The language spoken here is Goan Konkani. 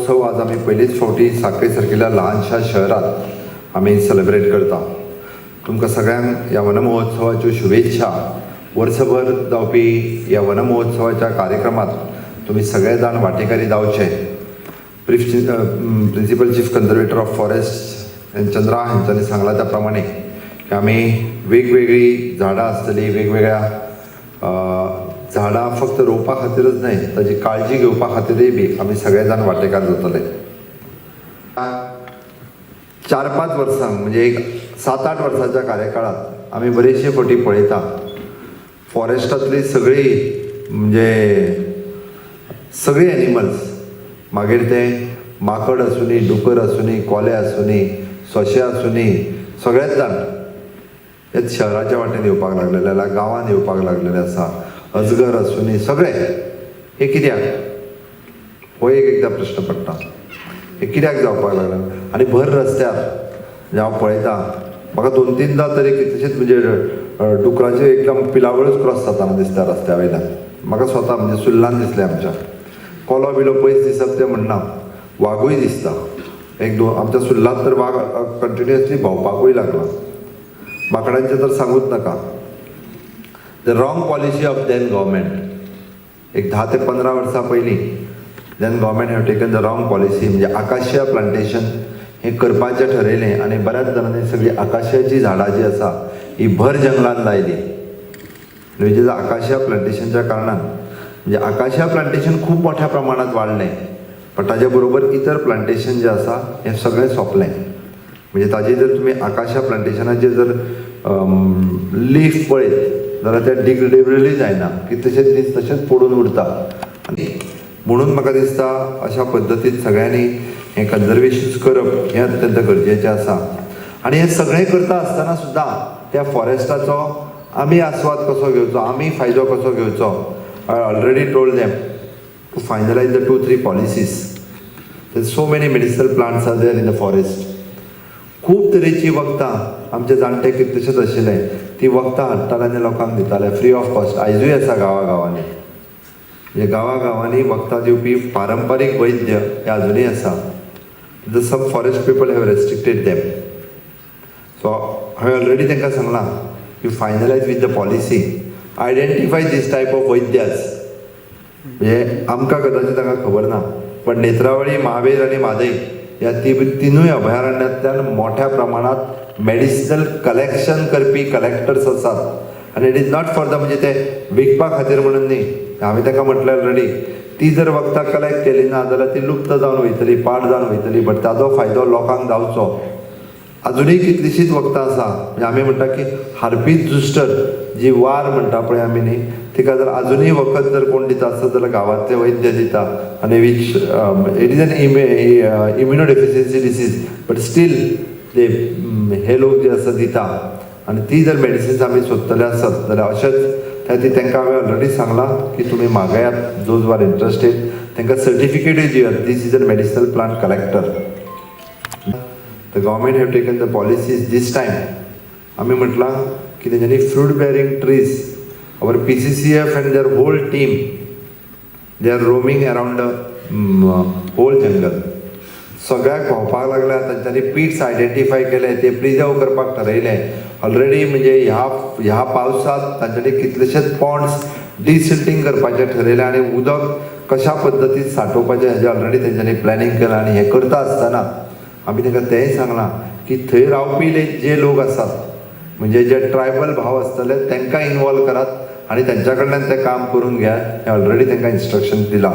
वनमहोत्सव आज आमी पयलीच फावटी साखळी सारकिल्ल्या ल्हानशा शहरात आमी सेलिब्रेट करता. तुमकां सगळ्यांक ह्या वनमहोत्सवाच्यो शुभेच्छा. वर्सभर जावपी ह्या वनमहोत्सवाच्या कार्यक्रमात तुमी सगळे जाण वांटेकारी जावचे. Principal Chief Conservator of Forest N Chandra हेंच्यांनी सांगलां त्या प्रमाणे की आमी वेगवेगळीं झाडां आसतलीं, वेगवेगळ्या झाडां फक्त रोवपा खातीरच न्हय, ताजी काळजी घेवपा खातीरय बी आमी सगळे जाण वांटेकार जातले. 4-5 वर्सांक, म्हणजे एक 7-8 वर्साच्या कार्यकाळात आमी बरेचशे फावटी पळयता, फॉरेस्टांतली सगळीं, म्हणजे सगळीं एनिमल्स, मागीर ते माकड आसुनी, डुकर आसुनी, कोले आसुनी, सोंशे आसुनी, सगळेच जाण हे शहराच्या वाटेन येवपाक लागलेले जाल्यार गांवांत येवपाक लागलेले आसा. अजगर आसुनी, सगळे. हे कित्याक, हो एक एकदां प्रश्न पडटा. हे कित्याक जावपाक लागलें? आनी भर रस्त्यार, म्हणजे हांव पळयतां, म्हाका दोन तिनदां तरी कितलेशेच, म्हणजे डुकराचे एकदम पिलावळूच क्रॉस जाताना दिसता रस्त्या वयल्यान. म्हाका स्वता, म्हणजे सुर्लान दिसलें आमच्या. कोलो बिलो पयस दिसप तें म्हणना, वागूय दिसता एक दोन. आमच्या सुर्लांत तर वाग कंटिन्युअसली भोंवपाकूय लागला. माकडांचें तर सांगूच नाका. The wrong policy of then government, एक 10 ते 15 वर्सां पयलीं then government have taken the wrong policy. म्हणजे आकाशिया प्लांटेशन हें करपाचें ठरयलें आनी बऱ्याच जाणांनी सगळीं आकाशियाचीं झाडां जीं आसा ही भर जंगलान लायली. म्हणजे आकाशिया प्लांटेशनच्या कारणान, म्हणजे आकाशिया प्लांटेशन खूब मोठ्या प्रमाणात वाडलें, पण ताजे बरोबर इतर प्लांटेशन जें आसा हें सगळें सोंपलें. म्हणजे ताजे जर तुमी आकाशिया प्लांटेशनाचे जर लीफ पळयत जाल्यार ते डिग्रेडेबलूय जायना, कितलेशेच दीस तशेंच पडून उरता. आनी म्हणून म्हाका दिसता, अशा पद्दतीन सगळ्यांनी हें कन्जर्वेशन करप हें अत्यंत गरजेचें आसा. आनी हें सगळें करता आसतना सुद्दां त्या फॉरेस्टाचो आमी आस्वाद कसो घेवचो, आमी फायदो कसो घेवचो. I already told them to finalize the two three policies. So many medicinal plants are there in the forest. खूब तरेची वखदां, आमचे जाणटे कितलेशेच आशिल्ले, ती वखदां हाडटाले आनी लोकांक दिताले फ्री ऑफ कॉस्ट. आयजूय आसा गांवा गांवांनी. म्हणजे गांवा गांवांनी वखदां दिवपी पारंपारीक वैद्य हे अजुनूय आसा. The some forest people have restricted them, so हांवें ऑलरेडी तांकां सांगलां, you finalize with the policy, identify this type of वैद्यास. म्हणजे आमकां कदाचित तांकां खबर ना, पण नेत्रावळी, महाबळेर आनी म्हादय ह्या तिनूय अभयारण्यांतल्यान मोठ्या प्रमाणात मेडिसिनल कलेक्शन करपी कलेक्टर्स आसात. आनी it is not for the, म्हणजे ते विकपा खातीर म्हणून न्ही. हांवें तांकां म्हटलें ऑलरेडी, ती जर वखदां कलेक्ट केली ना जाल्यार ती लुप्त जावन वयतली, पाड जावन वयतली, बट ताजो फायदो लोकांक जावचो. अजुनूय कितलीशींच वखदां आसा. म्हणजे आमी म्हणटा की हार्पीस जुस्टर जी वार म्हणटा पळय आमी न्ही, तिका जर अजुनूय वखद जर कोण दिता आसत जाल्यार गांवांतले वैद्य दिता. आनी which it is an immunodeficiency disease, but still ते हे लोक जे आसा दिता. आनी ती जर मेडिसिन्स आमी सोदतले आसत जाल्यार अशेंच त्या खातीर तांकां हांवें ऑलरेडी सांगलां की तुमी मागयात, those are interested, तांकां सर्टिफिकेटूय दियात, this is a medicinal plant collector. The government have taken the policies this time. आमी म्हटलां की तेंच्यांनी fruit bearing trees, our PCCF and their whole team, they are roaming around the whole jungle. सगळ्याक भोंवपाक लागल्या. तांच्यांनी पिट्स आयडेंटिफाय केले, ते प्रिजर्व करपाक ठरयले ऑलरेडी. म्हणजे ह्या ह्या पावसांत तांच्यांनी कितलेशेच पॉन्ड्स डिसिल्टींग करपाचें ठरयलें आनी उदक कशा पद्दतीन सांठोवपाचें हेजें ऑलरेडी तेंच्यांनी प्लॅनिंग केलां. आनी हें करता आसतना आमी तांकां तेंय सांगलां की थंय रावपी जे लोक आसात, म्हणजे जे ट्रायबल भाव आसतले, तांकां इनवॉल्व करात आनी तांच्या कडल्यान तें काम करून घेयात. हें ऑलरेडी तांकां इन्स्ट्रक्शन दिलां.